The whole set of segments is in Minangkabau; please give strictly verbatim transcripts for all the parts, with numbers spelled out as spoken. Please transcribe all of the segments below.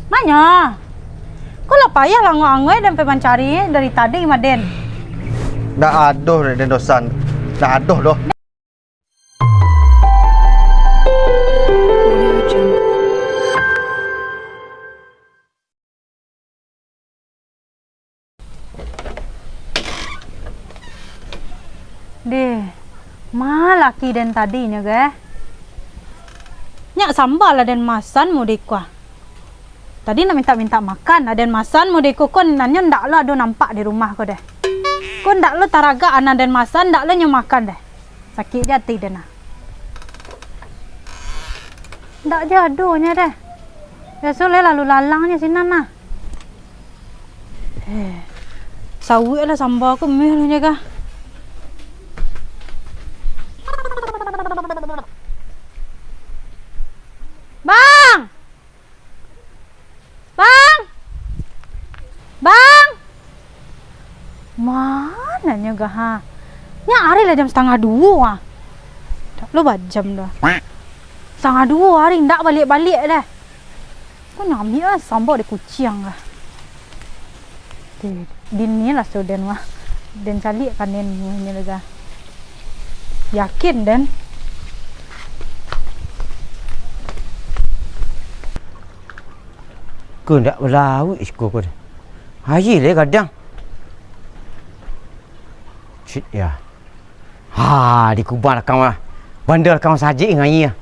Manyo? Ko lah payah lah angok-angok den pai mancari dari tadi mah den. Ndak ado dek den dosan. Ndak ado doh. Deh, ma laki den tadi nyo geh? Nyak samba lah den masan mode ko ah. Tadi nak mintak-mintak makan, lah den masan mode ko, ko nan nyo ndak lo ado nampak di rumah ko deh. Ko ndak lo taragak nan den masan, ndak lo nyo makan deh. Sakik je ati den ah. Ndak je ado nyo deh. Biaso lah lalu lalang nyo sinan nah. Eh, sauik lah samba ko meh lah nyo gah. Bang! Bang! Bang! Mananyo gah ha? Nyak ari lah jam satangah duo ah. Ndak lo bajam doh. Satangah duo ari ndak baliak-baliak doh. Ko nyamik lah samba dek kuciang lah. Deh, dini lah so den mah. Den caliak kan den mah nyo lega. Yakin den? Ko ndak balauik siko ko deh. Aia lai gadang. Cit ya. Ha, di kubang lakang lah. Banda lakang sajik ngai ah.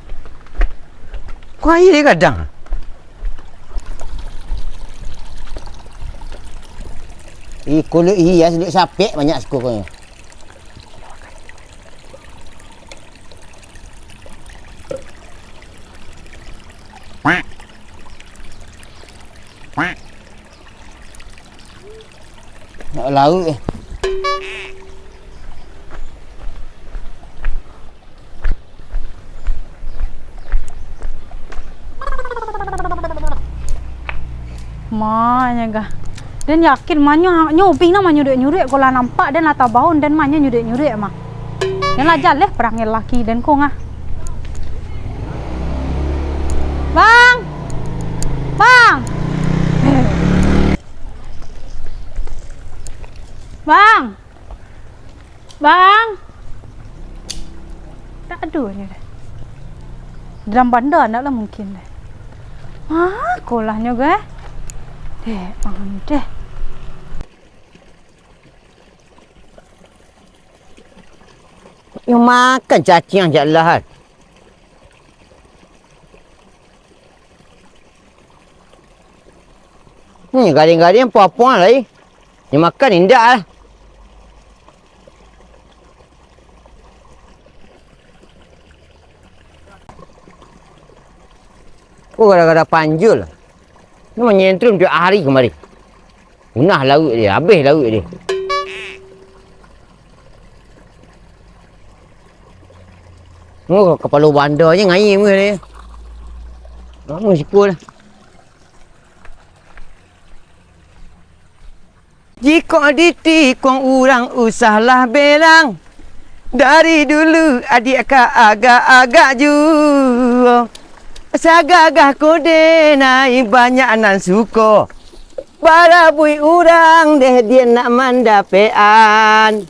Ko aia lai gadang. Ih, kuluik hias, kuluik sapek banyak siko ko. Nak lauik eh. Ma nyo gah. Den yakin manyo, nyo ubing nah manyuruik-nyuruik, ko lah nampak den lah tabaun den manyo nyuruik-nyuruik mah. Yang lah jaleh perang laki den ko ngah. Bang! Bang! Bang! Bang! Tak ado nyo deh. Dalam banda ndak lah mungkin deh. Ah, kolahnya geh. Deh, bang deh. Nyo makan cacing jak lah. Hmm, gading-gading puang-puang lai. Nyo makan indak lah. Ko gara-gara panjul. Nyo manyentrum tiok ari kamari. Punah lauik deh, abih lauik deh. Oh, kapalo banda je ngai meh deh. Lamo siko lah. Jikok ditikung urang usahlah berang. Dari dulu adiak ka agak-agak juo. Sagagah ko denai banyak nan suko. Barabuik urang deh diak nak mandapekan.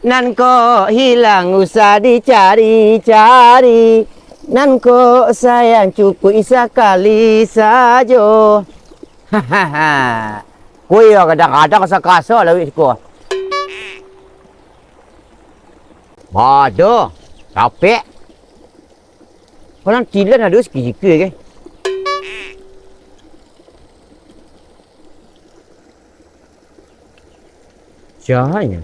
Nan kok hilang usah dicari-cari. Nan kok sayang cukuik sakali sajo. Ko iyo kadang-kadang kasa-kasa lauik siko. Bado, capek. Palang tilan ado sakijika ke. Cahanya.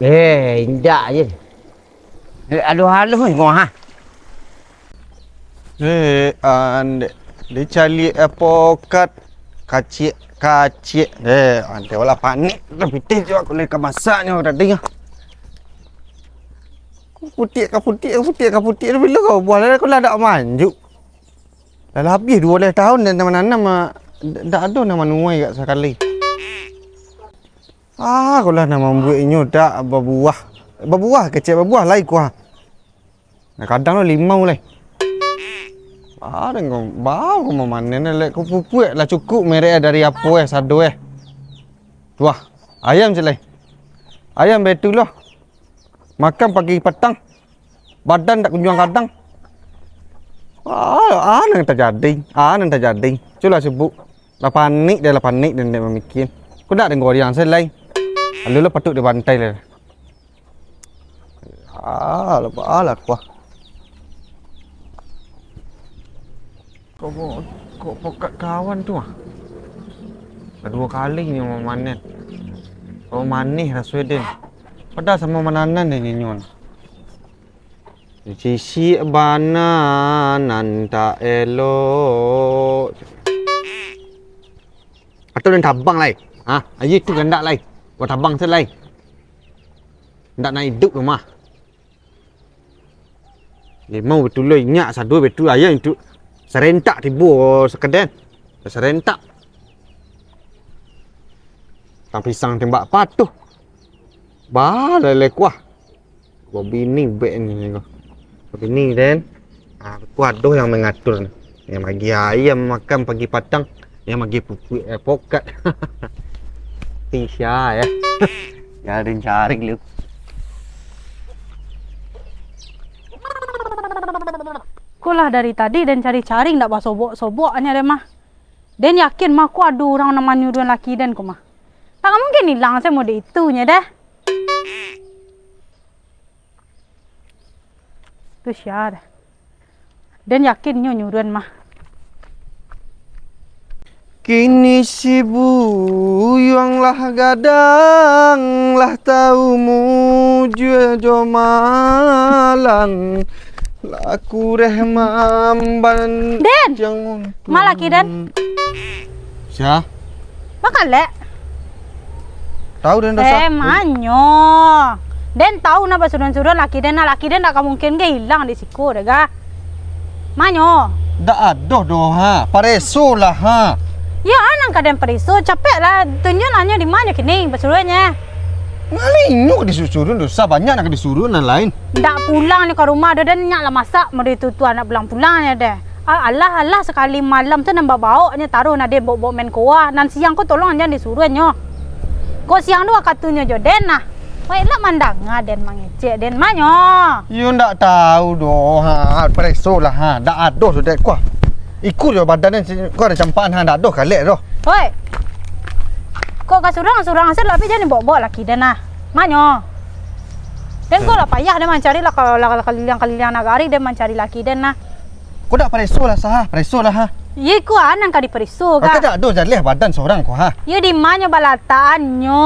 Eh, indak je. Eh, aluh-aluh ni, ha. Eh, andek. Dicaliak apokat. Kaciak, kaciak. Eh, andek, walah panik. Dah pitih tu aku lai ka masak ni tadi. Putiak ka putiak, ka putiak ka putiak. Tapi lah kau buah lah, aku lah dak manjuk. Lah labiah duo baleh taun den mananam, ah, dak ado nan manuai gak sakali. Ah, kolah nan mambuek inyo dak babuah. Babuah kecek babuah lai kuah. Nah, kadang lo limau lai. Barang ko, bau ko mamanen, lek ko pupuak lah cukuik merek dari apo eh, sado eh. Tuah, ayam cek lai. Ayam betu lo. Makan pagi patang. Badan dak kunjuang kadang. Ah, ah, nan tajadi. Ah, nan tajadi. Culah sibuk. Lah panik deh, lah panik deh, dek mamikian. Ko dak den goreang se lai. Lalu lah patuk di bantai lah. Ah, lah, ah, lah kuah. Kok, kok pokat kawan tu ah? Lah duo kali nyo mamanen. Oh, manih raso den. Padahal samo mananan deh nyo. Sisik bana nan tak elok. Atau den tabang lai. Ha, ayo tu gandak lai. Buat tabang se lai. Ndak nak iduik rumah. Limau betulo inyak, sado betu ayam itu. Sarentak tibo sakadai. Sarentak. Tang pisang tembak patuh. Bah, lele kuah. Babini bek ni ko. Babini den. Ah, kuah doh yang mengatur ni. Yang bagi ayam makan pagi patang. Yang bagi pupuak, eh, pokat. Ti sia, eh. Cari-cari lu. Ko lah dari tadi den cari-cari ndak basobok-sobok nyo den mah. Den yakin mah ko ado urang nan manyuruah laki den ko mah. Tak mungkin ilang samo dek itu nyo deh. Tu sia dah. Den yakin nyo nyuruah mah. Kini si buyuang lah gadang, lah tau mujua jo malang, lah kureh mamban. Den! Malah ki, Den. Sia? Makalek. Tahu den dosa. Eh, manyo. Den tahu nah basuruan-suruan laki den, nah laki den dak ka mungkin ge ilang di siko deh ga. Manyo. Dak adoh doh ha, pareso lah ha. Yo, anang ka den pareso, capek lah. Tunjuk lah nyo di manyo kini basuruannyo. Ngalih inyo ka disuruh dosa, banyak nak ka disuruh nan lain. Dak pulang nyo ka rumah doh, den nyak lah masak, mode itu tu anak pulang-pulang nyo deh. Ah, alah, alah, sakali malam tu nan babaok nyo taruh nah den baok-baok main koa. Nan siang ko tolong jan disuruah nyo. Ko siang tu katunyo jo den nah. Wai lah mandanga den mangecek den manyo. Iyo ndak tahu doh, ha, pareso lah ha. Dak adoh tu dek kuah. Iku jo badan den, ko ado campakan ha, dak adoh kalek doh. Hoi. Ko ka surang-surang se lah, tapi jan baok-baok laki den nah. Manyo. Den ko lah payah den mancari lah, kalau lah kaliliang-kaliliang nagari den mancari laki den nah. Ko dak pareso lah sah, pareso lah ha. Ye ko anan ka dipareso ka. Ka dak ado jaleh badan sorang ko ha. Yo di manyo balataannyo.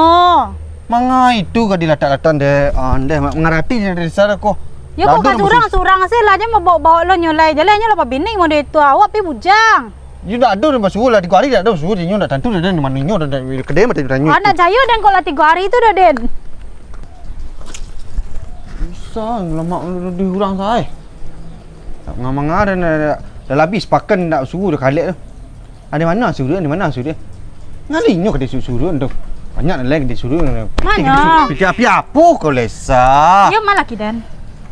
Mangai tu ka dilatak-latak dek, ah, dek mangarati dari sara ko. Yo ko ka surang-surang se lah, jan baok-baok lo nyo lai. Jaleh nyo lah pabini mode itu, awak pi bujang. Yo dak ado nan basuo lah, tigo ari dak ado basuo, inyo dak tantu dah den di mano inyo dah, dah, kedai mah dak tantu. Anak jayo den kok lah tigo ari tu dah den. Usah lamak di urang sae. Dak manga-manga dah, dah, dah, dah labih sepakan dak suo dah kalek tu. Ado mano suruah, ado mano suruah? Ngalih inyo ka disuruah tu. Banyak nan lain ka disuruah. Manyo? Pikir api apo kau lesa? Iyo mah laki den.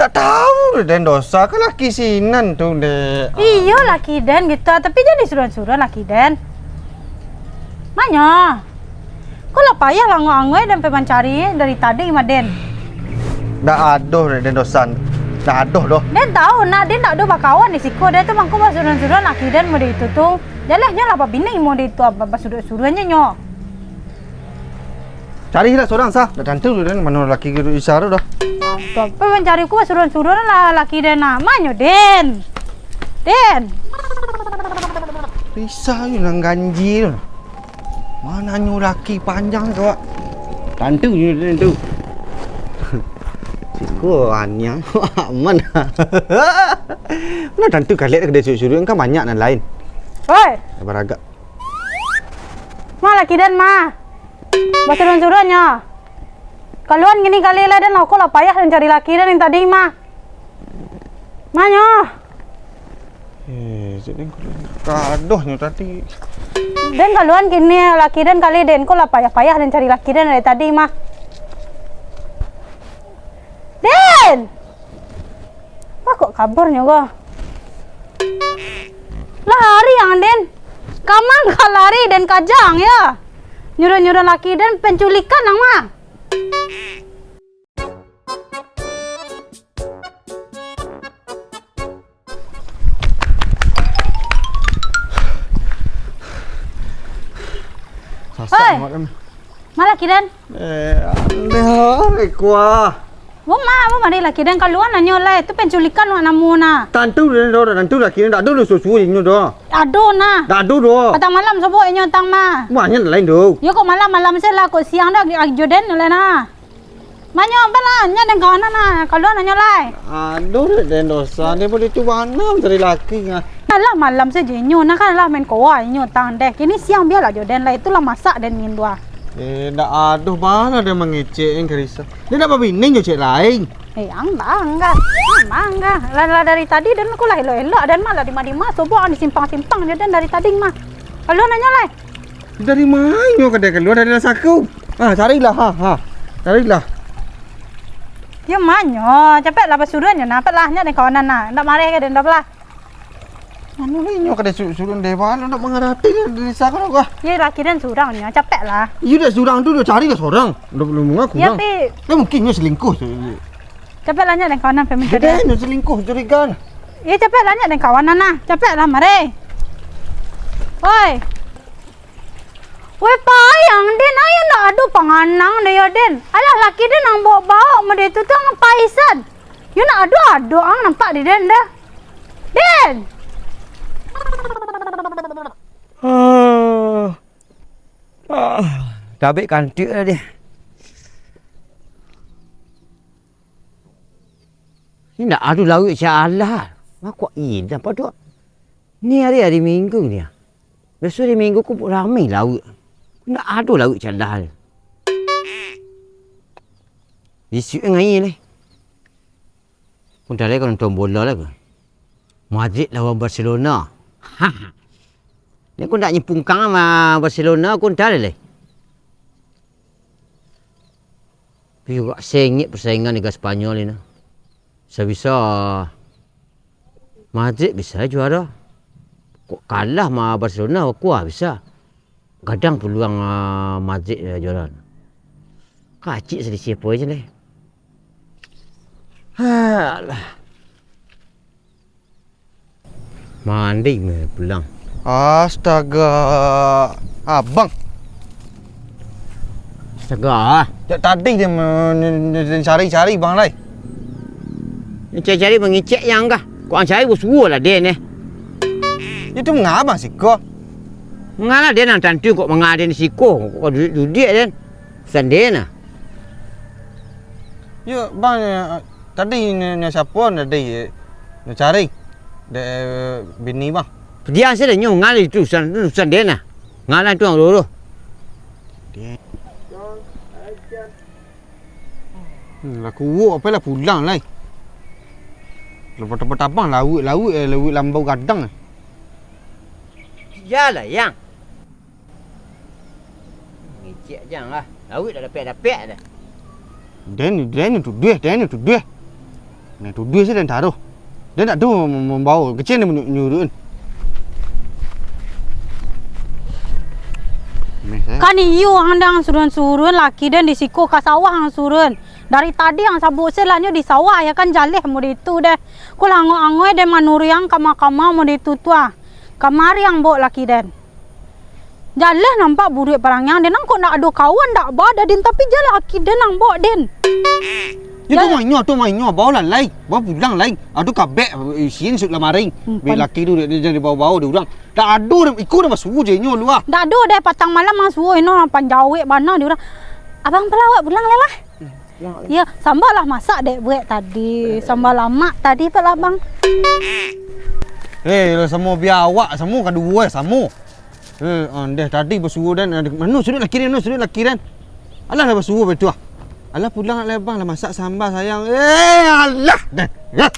Tak tahu den dosa ka laki sinan tu dek. Iyo laki den gitu, tapi jan disuruah-suruah laki den. Manyo? Ko lah payah lah angok-angok den pai mancari dari tadi mah den. Dak adoh den dosa. Dak adoh doh. Den tahu nah, den dak ado bakawan di siko, den tu mangko basuruah-suruah laki den mode itu tu. Jaleh nyo lah babini mode itu, basuruah-suruah nyo nyo. Carilah sorang sah, dak tantu tu den mano laki gitu isar tu dah. Pai mancari ko basuruah-suruah lah laki den nah. Manyo den? Den. Pisah je nan ganji tu. Mananyo laki panjang tu, Wak. Tantu je den tu. Siko anyang aman. Mana tantu kalek dah kedai suruh-suruh kan banyak nan lain. Oi. Baragak. Mah laki den mah. Basuruah-suruah nyo. Kaluan kini kali lah den, ko lah payah den cari laki den yang tadi mah. Manyo? Eh, jadi kadohnyo tadi. Den kaluan kini laki den kali den, ko lah payah-payah den cari laki den dari tadi mah. Den! Wah, Kok kabarnyo ko? Lah lari ang den. Kamang ka lari den kajang yo. Nyuruah-nyuruah laki den penculikan ang mah. Sasak Oi! Mak kan. Ma laki den? Eh, andeh, kuah. Buma, buma di laki den kalua nanyo lai. Tu penculikan wak namu nah. Tantu den doh, tantu laki den dak ado doh susu inyo doh. Ado nah. Dak ado doh. Patang malam sobok inyo tang mah. Banyak lain doh. Yo kok malam-malam se lah, kok siang dah, ah, jo den lai nah. Manyo apo lah, nyak den kawan nah, kalua nanyo lai. Aduh, dek den dosa, den pun itu bana cari laki ngah. Alah, malam sajo inyo, nah kan lah main koa inyo tang deh. Kini siang bialah jo den lah, itulah masak den ngindua. Eh, ndak aduh bana den mangecek yang karisa. Den ndak babini jo cek lain. Eh, ang bangga, ang bangga. Lah, lah dari tadi den aku lah elok-elok, den mah lah dima-dima, sobok ang di simpang-simpang jo den dari tadi mah. Kalua nanyo lai. Dari manyo ka den kalua dari dalam saku? Ah, carilah, ha, ha. Carilah. Yo manyo, capeklah basuruannyo nah, peklah nyak den kawanan nah. Ndak mareh ka den doh lah. Anu lai nyo ka den su-, suruah den balo, ndak mangarati dari saku doh. Yo laki den surang nyo, capeklah. Iyo dak surang tu, dah carilah sorang. Dah belum ngaku. Yo pi. Dah mungkin nyo selingkuh. Capeklah nyak den kawanan pai mancari. Dah nyo selingkuh, curiga. Yo capeklah nyak den kawanan nah. Capeklah mareh. Oi. Weh, payah ang den, ayo ndak ado panganang doh yo den. Alah laki den ang baok-baok model tu tu ang paisan. Yo ndak ado-ado ang nampak di den doh. Den! Ah. Ah. Tabek kantik lah deh. Indak ado lauik cak alah. Makok indak paduak. Ni ari, ari Minggu ni ah. Biaso ari Minggu ko rami lauik. Indak ado lauik cak alah. Isuak ngai lai. Ko ndak lai ka nonton bola lai ko. Madrid lawan Barcelona. Ni ko ndak nyepungkang sama Barcelona ko ndak lai. Tapi agak sengit persaingan Liga Spanyol ni nah. Bisa-bisa Madrid bisa juara. Kok kalah ma Barcelona, kuah bisa. Gadang peluang, ah, Madrid, eh, juara. Kacik selisih poin je deh. Alah. Mandi meh pulang. Astaga, abang. Astaga. Jak tadi den me-, ne-, ne-, ne-, cari-cari bang lai. Cari-cari mangecek yang kah? Kok ang cari basuo lah den eh. Itu manga abang siko? Manga lah den ang tantu kok manga den siko. Kok duduak-duduak den. Sande nah. Yo, bang, eh, tadi nyo, nyo siapo tadi, eh, nyo cari? Dek, eh, bini, bang. Padiam sajo nyo, ngalih tu urusan, urusan den nah. Ngalih tu ang dulu. Hmm, lah kuwok, apo lah pulang lai. Lepas tempat abang, lauik, lauik, eh, lauik lambau gadang. Iyolah, Yang. Ngecek aja lah. Lauik dah dapek-dapek dah. Den, den tuduah, den tuduah. Nah, tuduah sajo den taruh. Den tak tahu mem-, membawa. Kecil ni menyuruh. Kan iyo ang dang surun-surun laki den di siko ka sawah ang surun. Dari tadi ang sabuk se lah nyo di sawah ya kan jaleh mode itu deh. Ko lah angok-angok den manurui ang kama-kama mode itu tu ah. Kamari ang bawa laki den. Jaleh nampak buruak parangai ang den, ang kok ndak ado kawan ndak ba dah den, tapi jan laki den ang bawa den. Yo tu mainyo, tu mainyo, bawa lah lai, bawa pulang lai. Ado kabek isin suk lamari. Hmm, bi pan- laki tu dia, dia jadi bawa-bawa dia urang. Ndak ado, iko dah basuo je inyo luah. Ndak ado deh, patang malam ang suo ino panjawek bana dia urang. Abang pelawak pulang lah lah. Yo, samba lah masak dek buek tadi. Samba lamak tadi pek lah, Bang. Eh, lah samo biawak, samo kaduo, samo. Eh, andeh tadi basuo den, mano suduik laki den, mano suduik laki den. Alah lah basuo betul. Alah pulang lah, Bang, lah masak samba sayang. Eh, alah deh. Ya.